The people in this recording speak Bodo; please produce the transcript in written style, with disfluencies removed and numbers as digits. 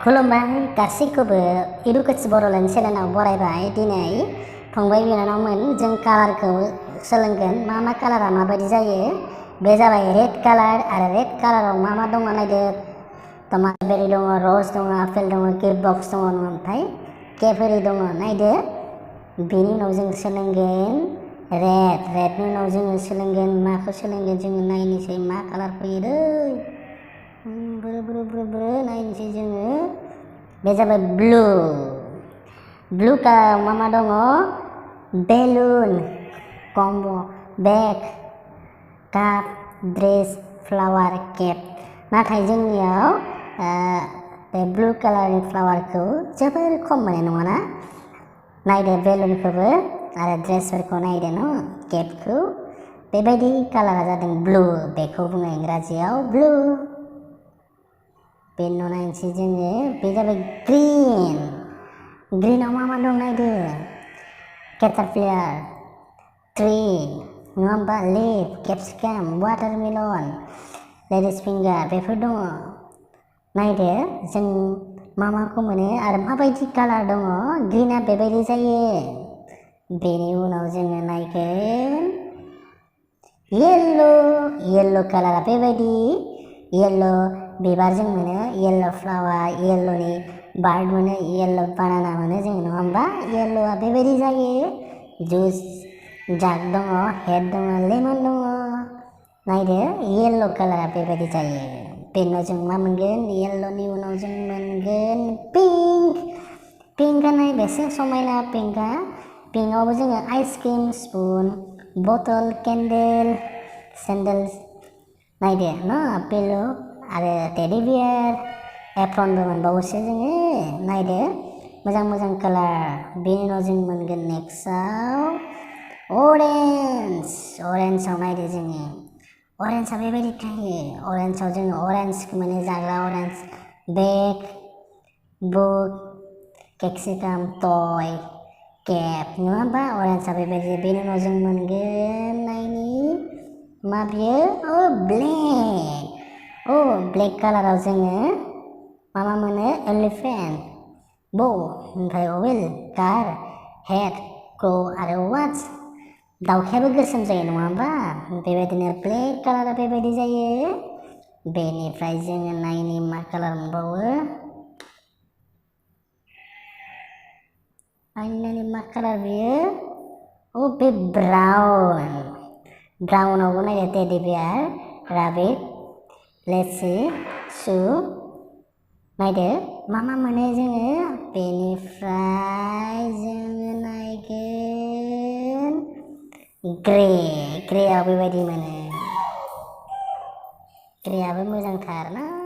खुलुमबाय गासैखौबो इडुकेट्स बर'लेण्ड चेनेलाव बरायबाय। दिनै फंबाय बिनानावमोन जों कालारखौ सोलोंगोन। मा कालारा माबायदि जायो। बे जाबाय रेड कालार आरो रेड कालाराव मा दङ नायदो। टमाट बेरि दङ, रज दङ, आपेल दङ, गिफ्ट बक्स दङ, ओमफ्राय केफेरि दङ नायदो। बेनि उनाव जों सोलोंगोन रेडनि उनाव जोङो सोलोंगोन माखौ सोलोंगोन जोङो नायनोसै मा कालार फैयो दै। ब्रो नायनोसै जोङो। बे जाबाय ब्लु कालाराव मा दङ बेलुन, कम्ब, बेग, काप, ड्रेस, फ्लावार, केप। नाथाय जोंनियाव बे ब्लु कालारनि फ्लावारखौ जोबोर खम मोनो नङाना। नायदो बेलुनखौबो आरो ड्रेसफोरखौ नायदो न केपखौ। बेबायदि कालारा जादों ब्लु, बेखौ बुङो इंराजियाव ब्लु। बेनि उनाव नायनोसै जोङो बे जाबाय ग्रिनाव मा दं नायदो। केटारपिलार, ट्री नङा होमबा, लिफ, केप्सिकाम, वाटारमेलन, लेडिस फिंगार बेफोर दङ। नायदो जों माखौ मोनो आरो माबायदि कालार दङ। ग्रिना बेबायदि जायो। बेनि उनाव जोङो नायगोन येल्ल' कालारा बेबायदि। येल्ल' बिबारजों मोनो, येल्ल' फ्लावार, येल्ल'नि बार्ड मोनो, येल्ल' बानाना मोनो जोङो नङा होमबा। येल्ल'आ बेबायदि जायो। जुस जाग दङ, हेड दङ, लेमन दङ। नायदो येल्ल' कालारा बेबायदि जायो। बेनि उनाव जों मा मोनगोन, येल्ल'नि उनाव जों मोनगोन पिंकआ नाय बेसे समायना पिंकआ। पिंकआवबो जोङो आइसक्रिम, स्पुन, बटल, केन्डेल, सेन्डेल्स नायदो न, पिल' आरो टेडि बियार, एप्रनबो मोनबावोसो जोङो। नायदो मोजां कालार। बेनि उनाव जों मोनगोन नेक्स्टआव अरेन्जआव नायदो जोङो। अरेन्जआ बेबायदि थायो। अरेन्जआव जोङो अरेन्जखौ मोनो, जाग्रा अरेन्ज, बेग, बुक, केप्सिकाम, टय, केप नङा होमबा। अरेन्जआ बेबायदि। बेनि उनाव जों मोनगोन नायनि मा बियो ब्लेक कालाराव जोङो मा मोनो, एलिफेन्ट, बौ, ओमफ्राय व्हील, कार, हेड, क्र' आरो वाच। दाउखायाबो गोसोम जायो नङा होमबा। बेबायदिनो ब्लेक कालारा बेबायदि जायो। बेनिफ्राय जोङो नायनि मा कालार मोनबावो। नायनि मा कालार बियो। बे ब्राउनावबो नायदो टेडि बियार, राबिट, लेसि, शु नायदो मा मोनो जोङो। बेनिफ्राय जोङो नायगोन ग्रेआव बेबायदि मोनो। ग्रेआबो मोजांथार ना।